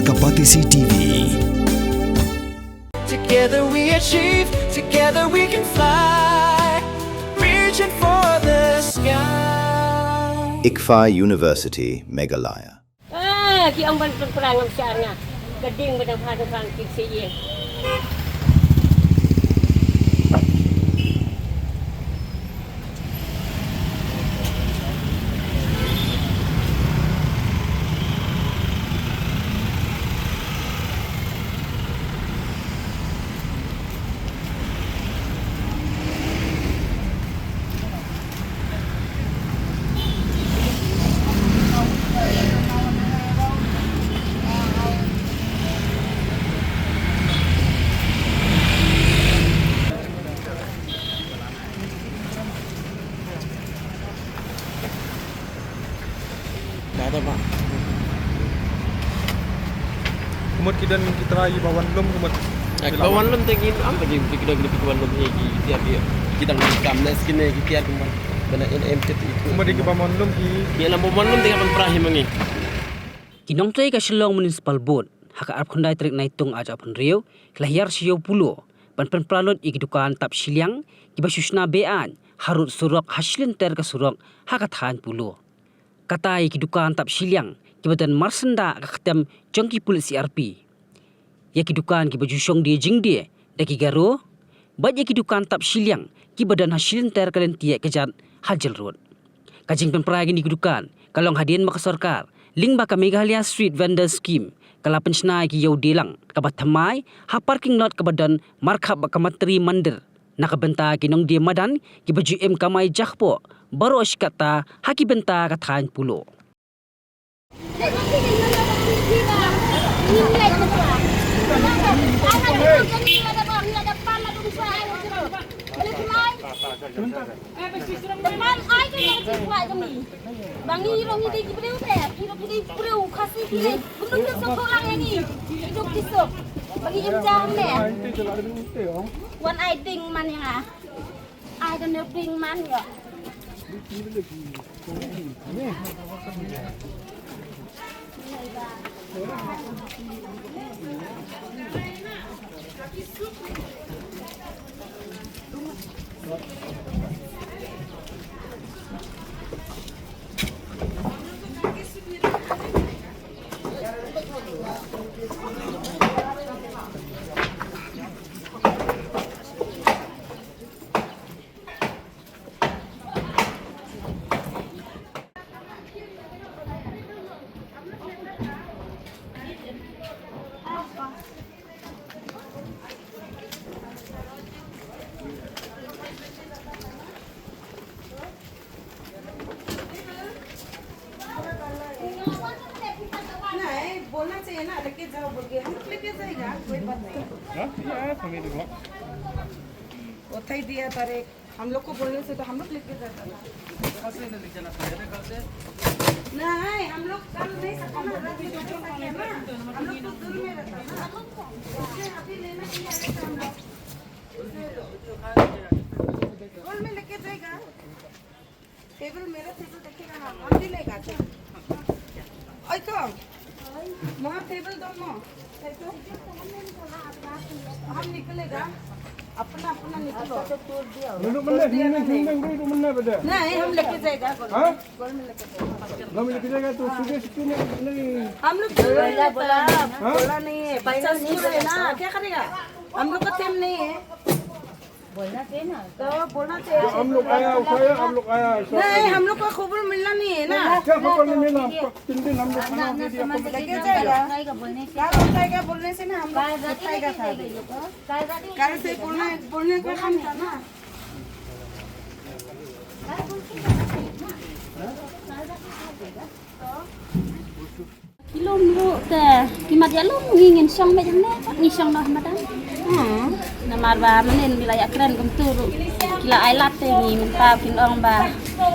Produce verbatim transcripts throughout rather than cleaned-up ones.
Ka Batesi T V. Together we achieve, together we can fly, reaching for the sky. ICFAI University, Meghalaya. Ah, ki ong ban pynpra ngam shah nga. Ka ding ba dang bha dang bha ki se ye. Ka da ba. Kumut ki don ki trai ba wan lum kumut. Ba wan lum te ki am ba ki ki don ki wan lum he ki tiar ki. Ki dang kam ne skin ne ki tiar kumut. Bana en em ket ki. Kumut ki ba wan lum ki. Ki na ba wan lum te ka ban pra hi mangi. Ki nongtrei ka Shillong Municipal Board ha ka arphew khyndai tarik Naitung arhajar arphew hynriew ki la hiar sha ïew Pulo ban pynpra lut ïa ki dukan tap shiliang kiba shu shna be-aiñ harud surok ha shilynter ka surok ha ka thaiñ Pulo. Kata ïa ki dukan tap shiliang kiba don marsyndah ka ktem jong ki pulit C R P. Ïa ki dukan kiba ju shong die jingdie da ki Garo bad ïa ki dukan tap shiliang kiba don ha shilynter ka lynti ïaid ka jat ha Jail Road. Ka jingpynpra ïa kine ki dukan ka long hadien ba ka sorkar lyngba ka Meghalaya Street Vendor Scheme ka la pynshna ïa ki ïew die lang kaba thymmai ha parking lot kaba don markhap bad ka Matri Mandir na ka bynta ki nongdie madan kiba ju im kamai jakpoh baroh shi katta ha ki bynta ka thaiñ Pulo. Ba ngi ruh ngi dei ki briew te, ngi ruh ngi dei ki briew Khasi ki dei. Kumno ki suk khawlang ïa ngi. Ki duk ki suk. Ba ngi im jam ne. Wan ai ding man ïa nga. Ai don ne ding man ïa. नहीं, बोलना चाहिए ना, लेके जाओ बोल के। हम लोग लेके जाएगा, कोई बात नहीं। हाँ, ठीक है, समझ लो। उठाई दिया तारीख। हम लोग को बोलने से तो हम लोग लेके जाता ना। नहीं, हम लोग कल नहीं सकते ना, रात में तो नहीं सकते ना। हम लोग तो दूर में रहता ना। उससे अभी लेना ही आएगा हम लोग। कल में लेके जाएगा। टेबल मेरा टेबल देखेगा ना, हम भी लेगा। ओए तो, वहाँ टेबल दोनों। हम निकलेगा, अपना अपना निकलो। Duduk mana? Sini, sini, sini, duduk mana pada? नहीं, हम लेके जाएगा। हाँ? हम लेके जाएगा तो सुबह से क्यों नहीं, नहीं? हम लोग दूर में रहता है, हाँ? बोला नहीं है, बच्चा स्कूल है ना, क्या करेगा? हम लोग का टाइम नहीं है। बोलना चाहिए ना। तो बोलना चाहिए। हम लोग आया उठाया, हम लोग आया ऐसा। नहीं, हम लोग को खबर मिलना नहीं है ना। क्या खबर नहीं मिला? हमको तीन दिन हम लोग खाना भी दिया, हमको लेके जाएगा। क्या बताएगा बोलने से ना, हम लोग बताएगा था। कल से बोलने, बोलने का काम था ना। Ki lum ruh te ki mat ïa lum, ngi ngin shong beit hangne, ngi shong noh madan. Hmm. Namar ba mynnin ngi la ïa kren kumtu ruh ki la ai lad te ngi mynta kin ong ba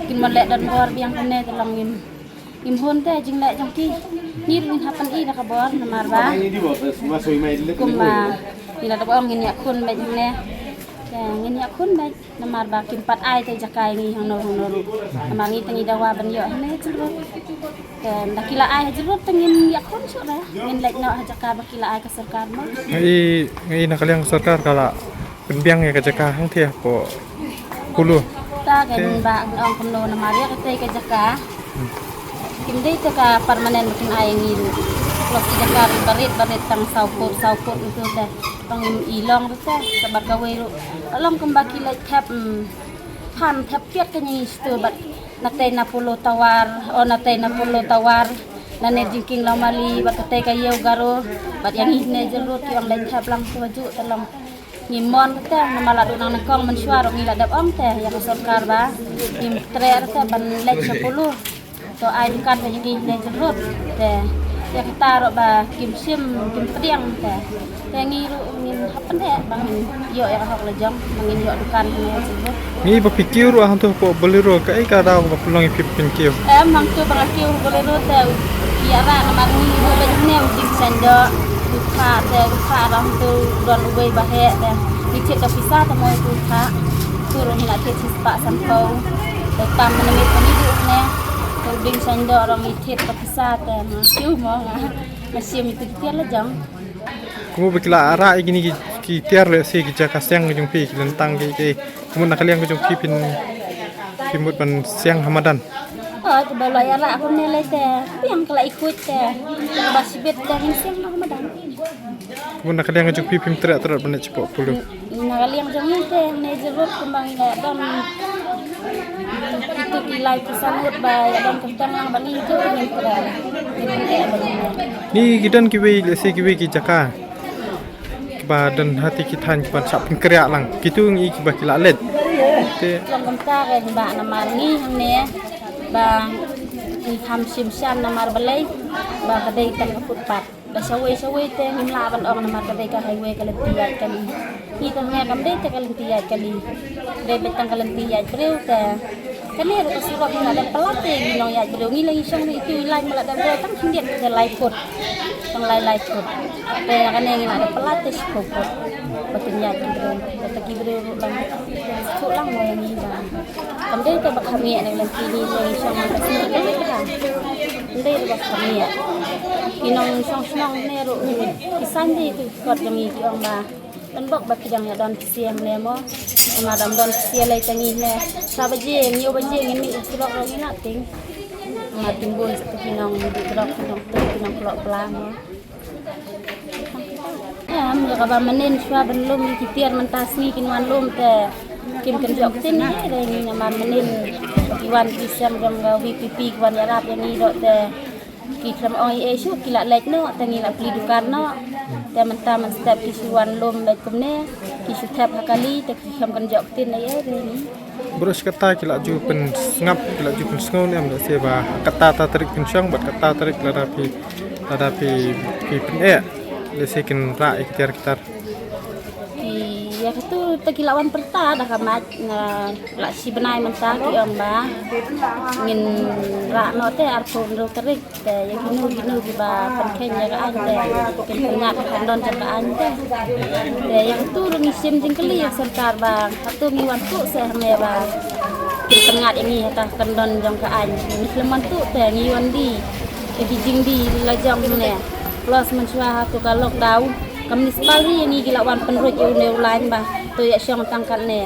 kin mon leh don bor biang hangne te long ngin, ngim hun te jingleh jong ki. Ngi ruh ngin hap ban i da ka bor namar ba kumba ngi la dep ong ngin ïakhun beit hangne. Te ngin ïakhun beit. Namar ba kim pat ai te jaka ïa ngi hangno hangno ruh. Namar ngi te ngi dawa ban ïoh hangne jong ruh. Te da ki la ai ha jrut te ngin ïa khun shuh re. Ngin leit noh ha jaka ba ki la ai ka sorkar mo. Ngi, ngi na ka liang ka sorkar ka la pynbiang ïa ka jaka hangtei hapoh Polo. Ta kan ba ong kumno namar ïa katei ka jaka. Kim dei te ka permanent ba kin ai ngi ruh. Plus ki jaka barit barit tang saw phut saw phut itu te. Tang im i long te. Sabar kawei ruh. Long kumba ki leit thep, mm, phan thep kiat ka ngi stu bad na tei na Polo Tower, o na tei na Polo Tower. Na ne jingkieng Lawmali bad ka tei ka ïew Garo bad ïa ngi ne jrut ki ong leit thep lang tu ju te long. Ngi mon te namar la duna nangkong mynshuwa ruh ngi la dep ong te ïa ka sorkar ba ngim treh te ban leit sha Polo. To ai dukan ba ngi ne jrut te ïa kata ruh ba kim shim kim pdiang te. Te ngi ruh ngin hap pyneh ba ngin ïoh ïa ka hok la jong ba ngin ïoh dukan ne jrut. Ngi ba phi kiew ruh hangto hapoh Bolero kaei ka daw ba pynlong ïa phi ba phin kiew? Em, hangto ba nga kiew Bolero te ïa ra namar ngi ruh ba ne u jing saiñ doh. U kha te u kha ruh hangto don uwei ba heh te ngi thied da pisa te mo u kha. Tu ruh ngi la thied shispah sanphew. Te tam mynmiet ngi ruh ne. Te u ding saiñ doh ruh ngi thied da pisa te nga kiew mo nga. Nga shim ïa ki tiar la jong. Kumno ba ki la rah ïa kine ki, ki tiar lehse ki jaka siang ka jong phi, ki lyntang ki, ki, kumno na ka liang ka jong phi phin, phi mut ban siang ha madan? Oh, to ba la ïa rah kumne lei te, biang ka la i khuid te, ba shibit te ngin siang noh ha madan. Kumno na ka liang ka jong phi phim treh treh ban leit shapoh Polo? Na ka liang jong ngi te ne jrut kumba ngi la don kitu ki lai ki sanut ba ïa don kyrteng lang ba ngi tu ngi kra. Ngi ki don kiwei lehse kiwei ki jaka kiba don ha ti ki thaiñ kiba shah pynkriah lang kitu ngi kiba ki la leit. Te long kumta re ba namar ngi hangne ba ngi kham shim shan namar balei ba ka dei tang ka footpath. Ba shawei shawei te ngim lah ban ong namar ka dei ka highway ka lynti ïaid kali. Ngi te hangne kam dei te ka lynti ïaid kali. Dei beit tang ka lynti ïaid briew te. Kane ruh ka surok ngi la dep pynlait te ngi nong ïaid briew ngi la ngi shong ri itu ïa lain ma la dep briew tang khyndiat te lai phut. Tang lai lai phut. Te na kane ngi la dep pynlait te shiphew phut. Ba kin ïaid ki briew. Ba te ki briew ruh lang. Suk lang mo ïa ngi ba. Kam dei te ba kham ïaid na ka lynti ngi te ngi shong man ka sngi ka dei ka. Kam dei te ba kham ïaid. Ki nongshong shnong ne ruh ki saiñ dei tu kot jong ngi ki ong ba. Don bok ba ki dang ïa don ki sia ne mo. Namar dang don ki sia lei te ngi ne. Sa baje, hynñiew baje ngin mih surok ruh ngi la ting. Namar kim bun sa ki nong dih drok ki nong tu ki nong klok pla mo. Em, ïa kaba mynnin shuwa ban lum ïa ki tiar mynta sngi kin wan lum te kim kynjoh ktien ïa re ngi namar mynnin ki wan ki sem jong ka V P P ki wan ïarap ïa ngi doh te ki khlem ong ei ei shuh ki la leit noh te ngi la plie dukan noh te mynta mynstep ki shu wan lum beit kumne ki shu thep ha kali te ki khlem kynjoh ktien ei ei re ngi. Baroh shi katta ki la ju pynsngap, ki la ju pynsngew ne em lehse ba katta ta tarik pynshong bad katta tarik lada phi, lada phi, phi pyneh lehse kin rah ïa ki tiar ki tar. Ki ïa katu te ki la wan pyrta da ka mait nga la shi bnai mynta ki ong ba ngin rah noh te arphew hynriew tarik. Te ïa kino kino kiba pynkheiñ ïa ka aiñ te kin pynngat ka kyndon jong ka aiñ te. Te ïa katu ruh ngi shim jingkylli ïa ka sorkar ba hato ngi wan tuh seh hangne ba kin pynngat ïa ngi ha ka kyndon jong ka aiñ. Ngi khlem wan tuh te ngi wan die ïa ki jingdie la jong hangne. Plus mynshuwa hato ka lockdown ka municipal hi ïa ngi ki la wan pynruid ïa une u lain ba to ïa shong tang katne.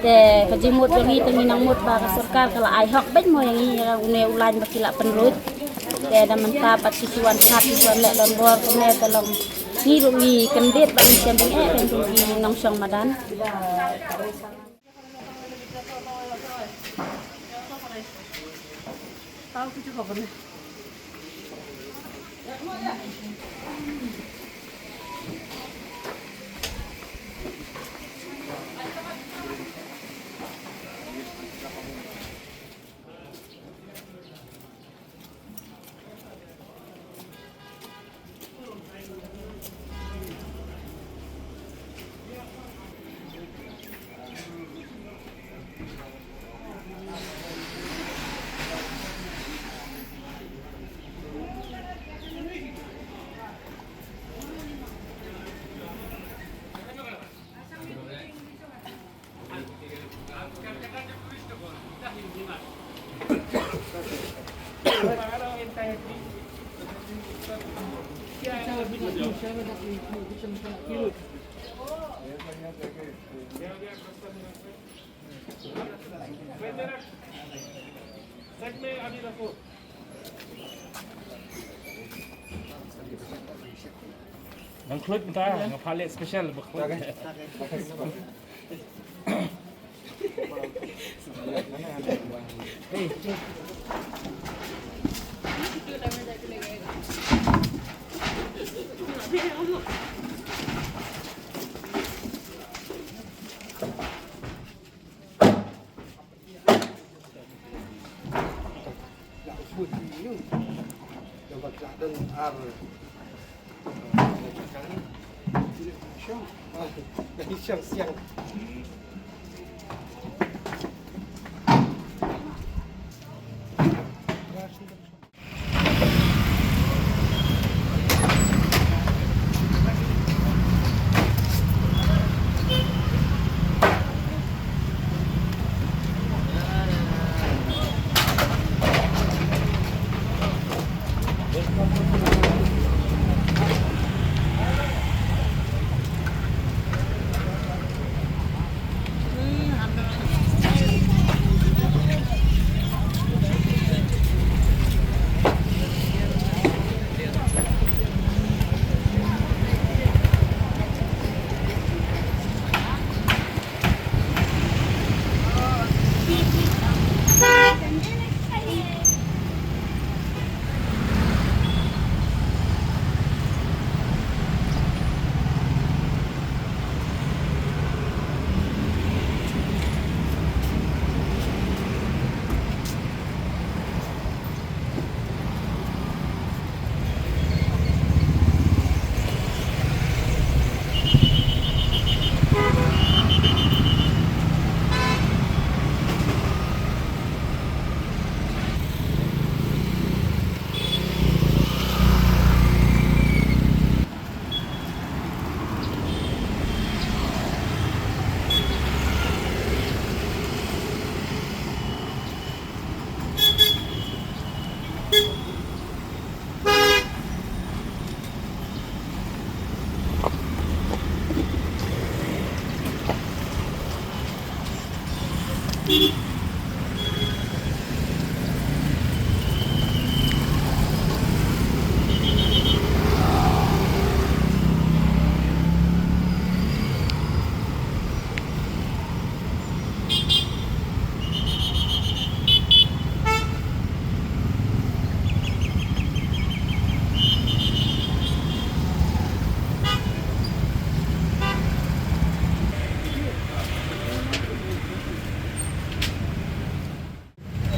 Te ka jingmut jong ngi te ngi nang mut ba ka sorkar ka la ai hok beit mo ïa ngi ïa une u lain ba ki la pynruid. Te da mynta pat ki shu wan pat ki shu wan leh donbor kumne te long ngi ruh ngi kyndit bad ngi shem jingeh te ngi nongshong madan. Ngan khlud mynta, nga pha leh special ba khlud.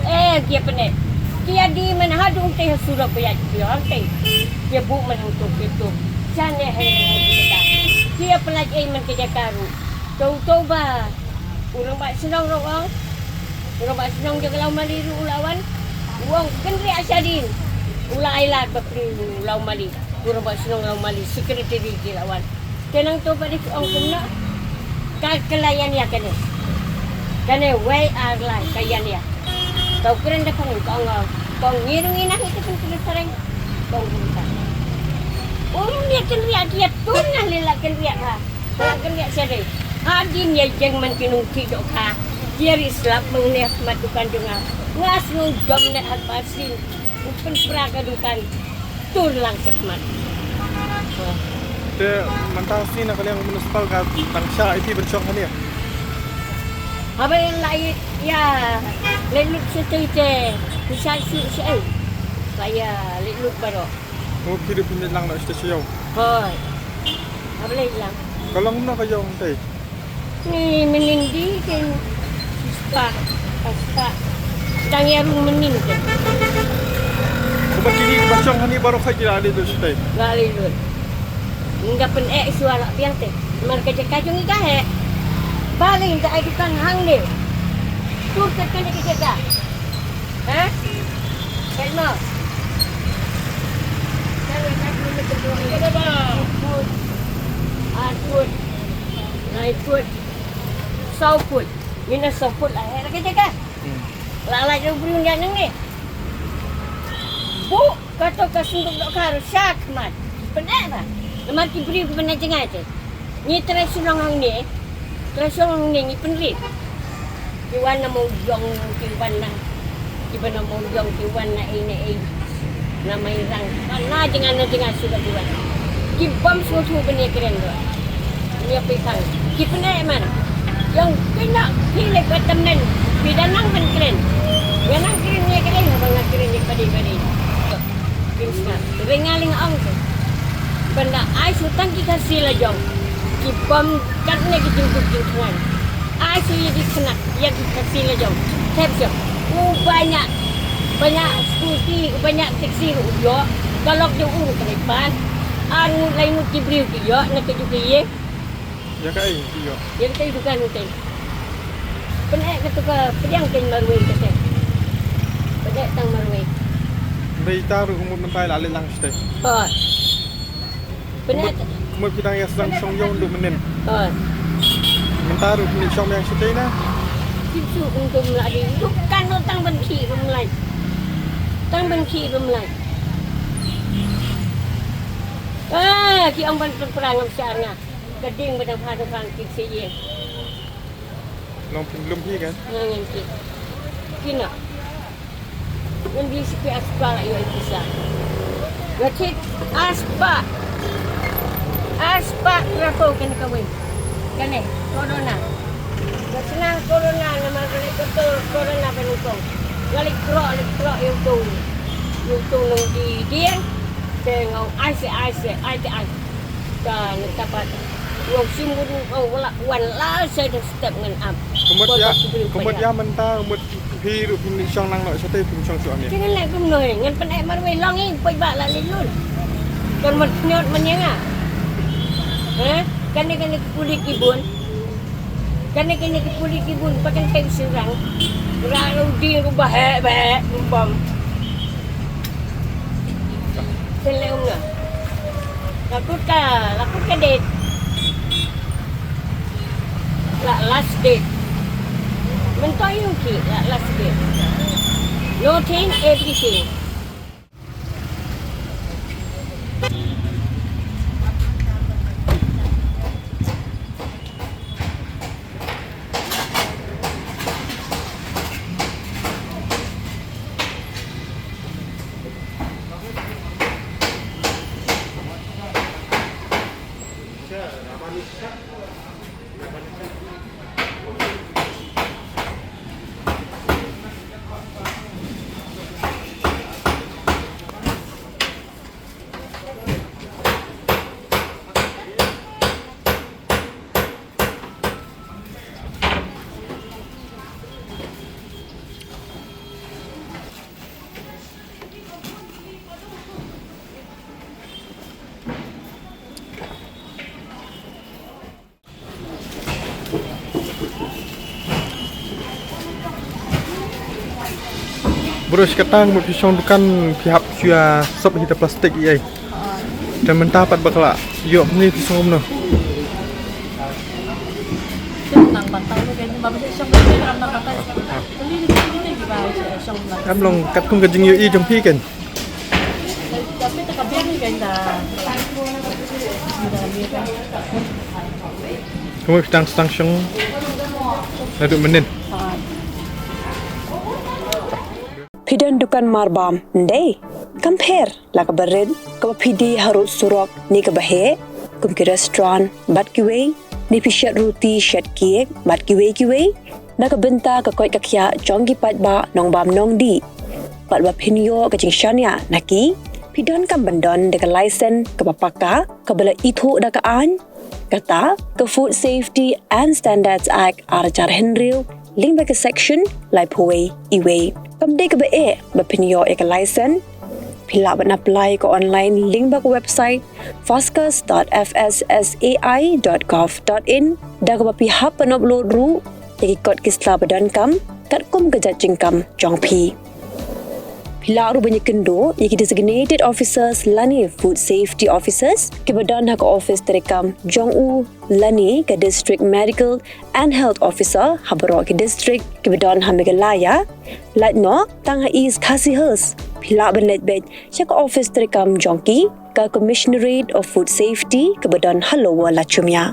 Eh, ki ïa pyneh. Ki ïa die man haduh te ha surok ba ïa ki ïa te. Ki ïa buh man hangto ki to. Shane hai. Ki ïa pynlait ei man ki jaka ruh. To to ba. U rangbah shnong ruh ong. U rangbah shnong jong ka Lawmali ruh u la wan. U ong kynriah shadien. U la ai lad ba pynlong u Lawmali. U rangbah shnong Lawmali, secretary ki la wan. Te nangto ba dei ki ong kumno. Ka, ka la ïa nia kane. Kane wei ar lai ka ïa nia. Ka u kren da phareng ka ong, ka ong ngi ruh ngi nang ïa ka kren phareng. Ka ong kumta. Um ïa kynriah ki ïa tun na lei la kynriah ha. La kynriah sha dei. Hadien ïa jeng man ki nongthied dohkha. Ki ïa ri slap mynne ha khmat dukan jong nga. Nga sngew dom ne ha khmat sien. U pynpra ka dukan. Tur lang shakmat. Te mynta sien na ka liang municipal ka dang shah ïa phi ban shong hangne? Haba ïa la ïa leit lut shatei te phi shah shuh shaei. Ba ïa leit lut baroh. Oh, phi ruh phin leit lang noh shatei sha ïew. Hooid. Haba leit lang. Ka long kumno ka ïew hangtei? Ni mynnin di ken spah, spah. Tang ïa rung mynnin ken. Kumba kine kiba shong hangne baroh khoit ki la leit lut shatei? La leit lut. Nga pyneh shuwa la biang te. Namar ka jaka jong ngi ka heh. Balei ngi ka ai dukan hangne? Tur kat kane ka jaka. Ha? Kaei mo? Kaei mo? Ar phut. Nine phut. Saw phut. Ngin ong saw phut la heh la ka jaka. Hmm. La lait u briew ïa nangne. Buh kato ka synduk dohkha ruh sha khmat. Pyneh ba. Namar ki briew ki pyneh jngai te. Ngi trai shnong hangne. Trai shnong hangne ngi pynrit. Ki wan na Mawdiong, ki wan na, ki wan na Mawdiong, ki wan na ei na ei. Na Mairang. Wan na jngai na jngai suda ki wan. Ki bom sngewthuh ban ïakren ruh. Ïa phi pang. Ki pyneh man. Ïa u pyneh phi leh ba tymmen. Phi da nang ban kren. Ïa nang kren ïa kren ba nga kren ïa padi padi. Kim sngap. Ring nga ling ong te. Ban da ai shu tang ki Khasi la jong. Ki bom katne ki jingkut jingkhuan. Ai shu ïa ki khynnah, ïa ki Khasi la jong. Thep shu. U ba ñiah, ba ñiah scooty, u ba ñiah taxi u ïoh. Ka lok jong u ka dei pat. Ar ngut lai ngut ki briew ki ïoh na ka juh ka ïing. Ïa kaei ki ïoh? Ïa kaei dukan u tei. Pyneh katu ka pdiang tei marwei kate. Pyneh tang marwei. Dei ta ruh ka mut mynta la leit lang shatei. Hooid. Pyneh. Mut, mut ki dang ïa sdang shong ïong duh mynnin. Hooid. Mynta ruh pyneh shong ïong shatei na. Kim shu kum kum la dei. Dukan u tang ban khih bym lai. Tang ban khih bym lai. Ah, ki ong ban pynpra ngam sha nga. Ka ding ba dang pha dang pha ki se ye. Long pynlum hi kan? Ngan ngan ki. Ki na. Ngan di sipi aspa la ïoh pisa. Nga thik aspa. Aspa rato kan kawin. Kane, corona. Nga snang corona namar kane betul corona ba nyngkong. Nga leit kroh, leit kroh ïa uto. Ïa uto nong di dieng. Te nga ong ai se, ai se, ai te ai. Ka nang tapat. Ngau sim bun ngau wala wan la sa da step ngan ap. Kumut ïa, kumut ïa mynta, kumut phi ruh phin shong lang noh shatei phin shong shuh ne. Kine leh kumno ngan pyneh marwei long i poi ba la leh lun. Kan mat pynot man ïa nga. Ha? Kane kane ki pulit ki bun. Kane kane ki pulit ki bun pa kan kai sirang. Ra lu di ru ba he ba he bam. Selew nga. Lakut ka, lakut ka date. La last date. Mentoi ïa u ki, la last date. Nothing, everything. Bro, shi katta mut phi shong dukan phi hap shu ïa sop hi da plastik ïa. Te mynta pat ba ka la ïoh phi shong kumno? Em long katkum ka jingïohi jong phi kan. Kumno phi dang sdang shong naduh mynnin? Phi don dukan marbam, ym dei? Kam pher la kaba rit, kaba phi die harud surok ne kaba heh, kum ki restaurant bad kiwei, ne phi shet ruti, shet cake bad kiwei kiwei. Na ka bynta ka koit ka khiah jong ki paidbah nongbam nongdih, bad ba phin ïoh ka jingshaniah na ki, phi donkam ban don da ka license kaba paka, kaba la ithuh da ka aiñ. Kata ka Food Safety and Standards Act ar hajar hynriew, lyngba ka section laiphew wei E wei. Kam dei kaba eh ba phin ïoh ïa ka license. Phi lah ban apply ka online lyngba ka website foscus dot F S S A I dot gov dot in, da kaba phi hap ban upload ruh ïa ki kot ki sla ba donkam katkum ka jait jingkam jong phi. Phi lah ruh ban ïakynduh ïa ki designated officers lane food safety officers kiba don ha ka office treikam jong u lane ka District Medical and Health Officer ha baroh ki district kiba don ha Meghalaya. Lait noh tang ha East Khasi Hills, phi lah ban leit beit sha ka office treikam jong ki ka Commissionerate of Food Safety kaba don ha Lower Lachumia.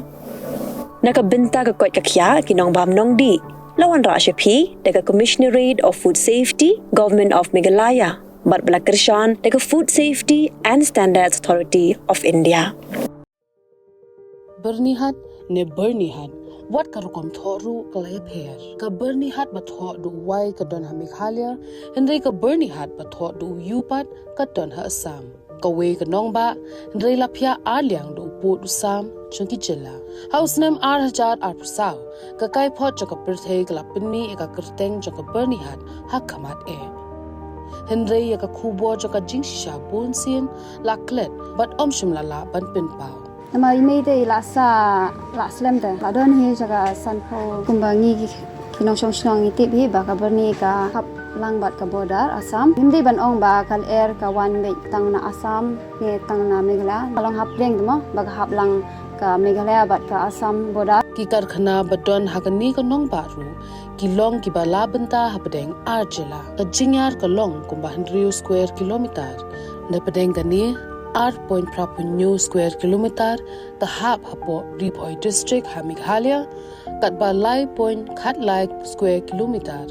Na ka bynta ka koit ka khiah ki nongbam nongdih, la wanrah sha phi da ka Commissionerate of Food Safety, Government of Meghalaya, bad ba la kyrshan da ka Food Safety and Standards Authority of India. Byrnihat ne Byrnihat, wat ka rukom thoh ruh ka la ïapher. Ka Byrnihat ba thoh da u Y ka don ha Meghalaya, hynrei ka Byrnihat ba thoh da u U pat ka don ha Assam. Kawei ka nongbah, hynrei la phiah ar liang da u pud u sam jong ki jylla. Ha u snem ar hajar arphew saw, ka kaiphod jong ka pyrthei ka la pynmih ïa ka kyrteng jong ka Byrnihat ha khmat eh. Hynrei ïa ka khubor jong ka jingshisha bunsien la klet bad ym shym la lah ban pynpaw. Namar i mei te i la sah, la slem te. La don hi sha ka sanphew, kumba ngi ki, ki nongshong shnong ngi tip hi ba ka Byrni ka hap lang bad ka border Assam. Ngim dei ban ong ba ka lyer ka wan beit tang na Assam ne tang na Meghalaya. Ka long hapdeng te mo ba ka hap lang ka Meghalaya bad ka Assam border. Ki karkhana ba don ha kane ka nongbah ruh ki long kiba la bynta hapdeng ar jylla. Ka jingïar ka long kumba hynriew square kilometer. Na pdeng kane, ar point phra phew hynñiew square kilometer ka hap hapoh Ri Bhoi District ha Meghalaya, katba lai point khatlai square kilometer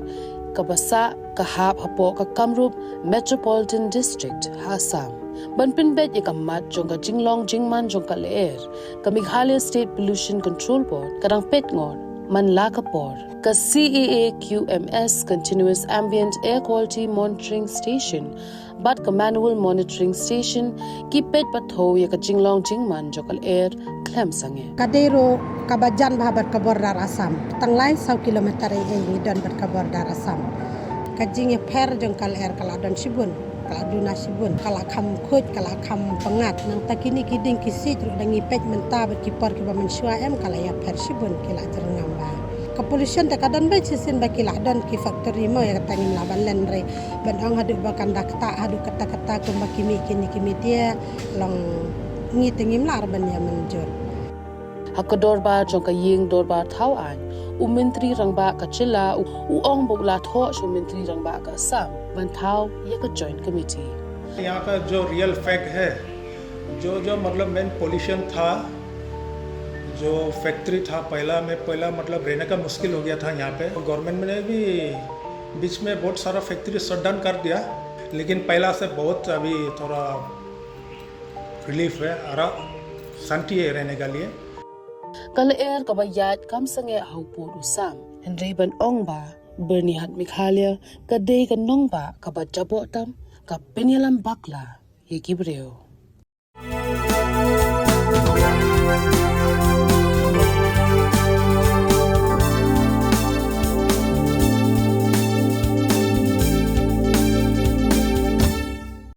kaba sah ka hap hapoh ka Kamrup Metropolitan District ha Assam. Ban pynbeit ïa ka mat jong ka jinglong jingman jong ka lyer, ka Meghalaya State Pollution Control Board ka dang peit ngor man la ka por. Ka C A A Q M S, Continuous Ambient Air Quality Monitoring Station bad ka Manual Monitoring Station ki peit bad thew ïa ka jinglong jingman jong ka lyer khlem sangeh. Ka dei ruh kaba jan bha bad ka border Assam. Tang lai saw kilometer ei ei ngi don bad ka border Assam. Ka jingïapher jong ka lyer ka la don shibun, ka la duna shibun, ka la kham khuid, ka la kham pyngngad. Nangta kine ki dieng ki siej ruh da ngi peit mynta bad ki por kiba mynshuwa em ka la ïapher shibun, ki la jyrngam bha. Ka pollution te ka don beit shisien ba ki la don ki factory mo, ïa kata ngim lah ban len re. Ban ong haduh ba kan da ktah haduh katta katta kumba ki mih kine ki media, long ngi te ngim lah re ban ïa mynjur. Ha ka dorbar jong ka ïing dorbar thaw aiñ, u Myntri Rangbah ka jylla u, u ong ba u la thoh sha u Myntri Rangbah ka Assam ban thaw ïa ka Joint Committee. यहाँ का जो रियल फैक्ट है, जो जो मतलब मेन पोल्यूशन था, जो फैक्ट्री था पहला में, पहला मतलब रहने का मुश्किल हो गया था यहाँ पे। गवर्नमेंट ने भी बीच में बहुत सारा फैक्ट्री शट डाउन कर दिया, लेकिन पहला से बहुत अभी थोड़ा रिलीफ है, आराम, शांति है रहने के लिए। Ka lyer kaba ïaid kam sangeh ha u pud u sam, hynrei ban ong ba Byrnihat Meghalaya ka dei ka nongbah kaba jaboh tam, ka pynïalam bakla ïa ki briew.